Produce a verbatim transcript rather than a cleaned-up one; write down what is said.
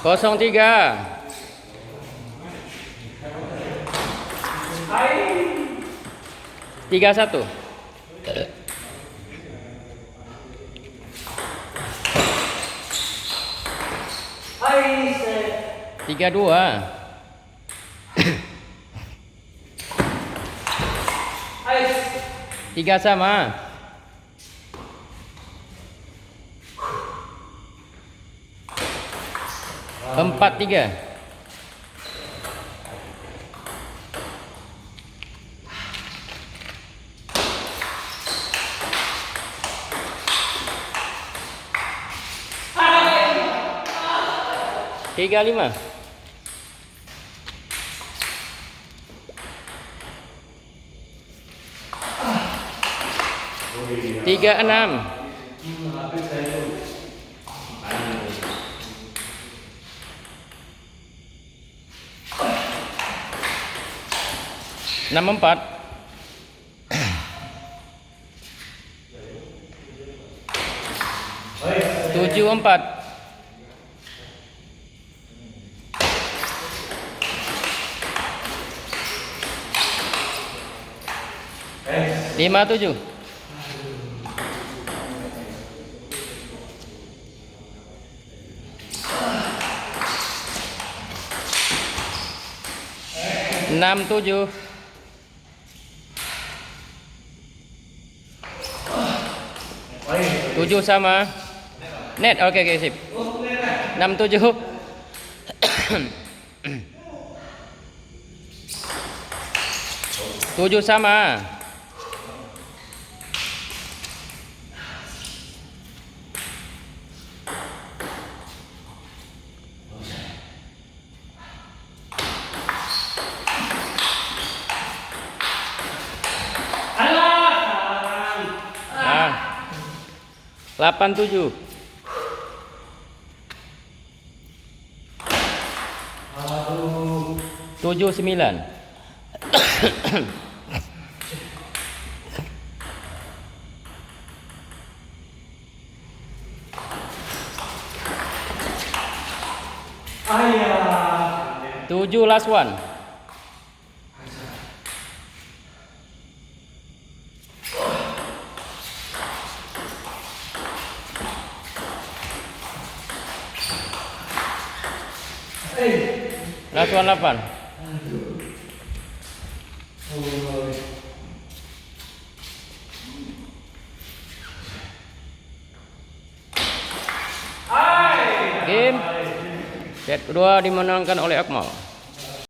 Kosong tiga. Tiga satu. Tiga dua. Tiga sama. Empat tiga. Tiga lima. Tiga enam. Enam empat. Tujuh empat. Lima tujuh. Enam tujuh. Tujuh sama. Net, oke, oke, sip. Enam tujuh. Tujuh sama. Ah. Lapan tujuh. Tujuh sembilan. Tujuh last one. Last one lapan. Game set kedua dimenangkan oleh Akmal.